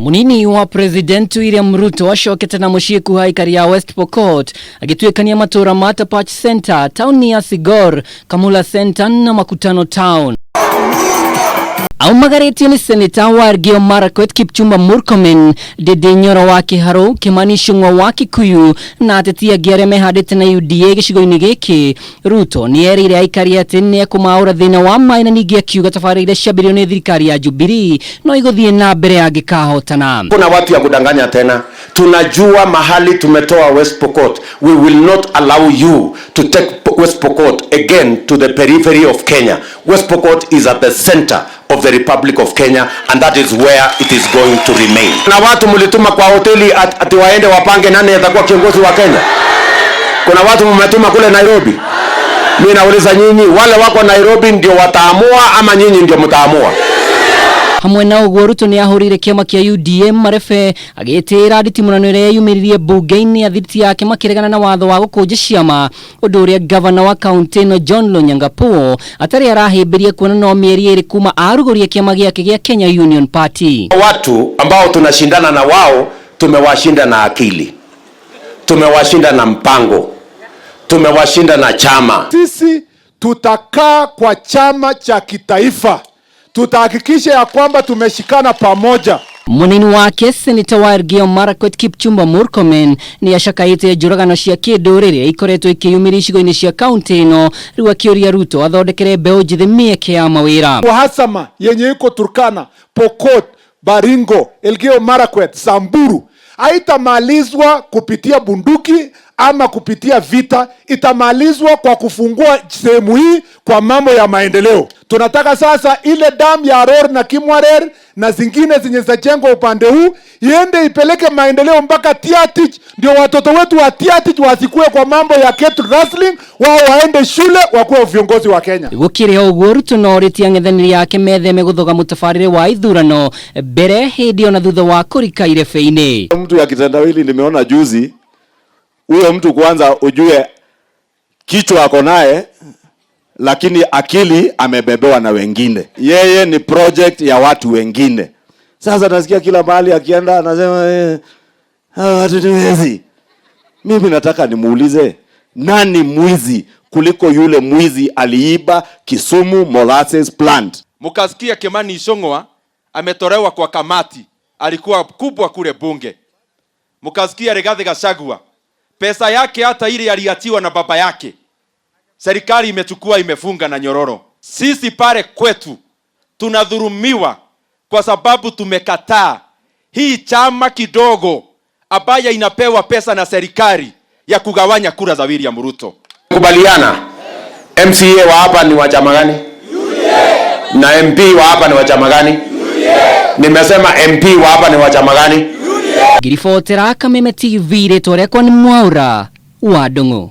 Munini wa President William Ruto acokete na muciĩ kuha aikari ya West Pokot agĩtuĩkania matũra ma Tapach Center, tauni ya Sigor, Kamula Center na Makutano Town. Aumagarĩtio nĩ seneta wa Elgeyo Marakwet Kipchumba Murkomen, Ndindi Nyoro wa Kiharu, Kimani Ichung'wa wa Kikuyu na ateti angĩ arĩa mehandĩte na UDA gĩcigo-inĩ gĩkĩ. Ruto nĩ erĩire aikari atĩ nĩ ekũmaũra thĩna wa maĩ na ningĩ akiuga tabarĩra iria ciambĩrĩirio nĩ thirikari ya Jubilee no igũthiĩ na mbere angĩkahotana. Kuna watu ya kudanganya tena. Tunajua mahali tumetoa West Pokot. We will not allow you to take West Pokot again to the periphery of Kenya. West Pokot is at the center of the Republic of Kenya and that is where it is going to remain. Na watu mlituma kwa hoteli ati waende wapange nani atakuwa kiongozi wa Kenya. Kuna watu mmetuma kule Nairobi. Mimi nauliza nyinyi, wale wako Nairobi ndio wataamua ama nyinyi ndio mtaamua? Hamwe na ũguo, Ruto nĩ ahũrĩire kĩama kĩa UDA marebe agĩtĩĩra nditimũrano ĩrĩa yumĩririe mbunge-inĩ athiti yake makĩregana na watho wa gũkũnja ciama, ũndũ ũrĩa gavana wa kaunti ĩno John Lonyangapuo atarĩ arahĩmbĩria kuona no mĩeri 2 kuma arugũria kĩama gĩake gĩa Kenya Union Party. Watu ambao tunashindana na wao tumewashinda na akili, tumewashinda na mpango, tumewashinda na chama. Sisi tutakaa kwa chama cha kitaifa, tutahakikisha ya kwamba tumeshikana pamoja. Munini wake seneta wa Elgeyo Marakwet Kipchumba Murkomen nĩ acakaĩte njũragano cia kĩndũrĩrĩ ikoretwo ikĩyumĩria icigo-inĩ cia kaunti ĩno, rĩu akĩũria Ruto athondekere mbeũ njĩthĩ mĩeke ya mawĩra. Uhasama yenye iko Turkana, Pokot, Baringo, Elgeyo Marakwet, Samburu haitamalizwa kupitia bunduki ama kupitia vita, itamalizwa kwa kufungua sehemu hii kwa mambo ya maendeleo. Tunataka sasa ile damu ya Aror na Kimwarer na zingine zenye zitajengwa upande huu iende ipeleke maendeleo mpaka Tiatic, ndio watoto wetu wa Tiatic wasikue kwa mambo ya cattle rustling, wao waende shule wakuwe viongozi wa Kenya. Gũkĩrĩ o ũguo, Ruto no orĩtie ang'ethanĩri ake metheme gũthoga mũtabarĩre wa ithurano mbere, hĩndĩ ona thutha wa kũrika irebe-inĩ. Mtu ya kitendawili nimeona juzi, huyo mtu kwanza ujue kichwa ako naye, lakini akili amebebewa na wengine. Yeye ni project ya watu wengine. Sasa nasikia kila mahali akienda anasema hawa watu ni wezi. Mimi nataka nimuulize, nani mwizi kuliko yule mwizi aliiba Kisumu Molasses Plant? Mukasikia Kimani Ichung'wa ametolewa kwa kamati, alikuwa kubwa kule bunge. Mukasikia Rigathi Gachagua pesa yake hata ile aliachiwa na baba yake, serikali imechukua imefunga na nyororo. Sisi pale kwetu tunadhulumiwa kwa sababu tumekataa hii chama kidogo ambaye inapewa pesa na serikali ya kugawanya kura za William Ruto. Kubaliana, MCA wa hapa ni wa chama gani? Na MP wa hapa ni wa chama gani? Nimesema MP wa hapa ni wa chama gani? Ngiribotera Kameme TV, rĩtwa rĩakwa nĩ Mwaura wa Ndung'u.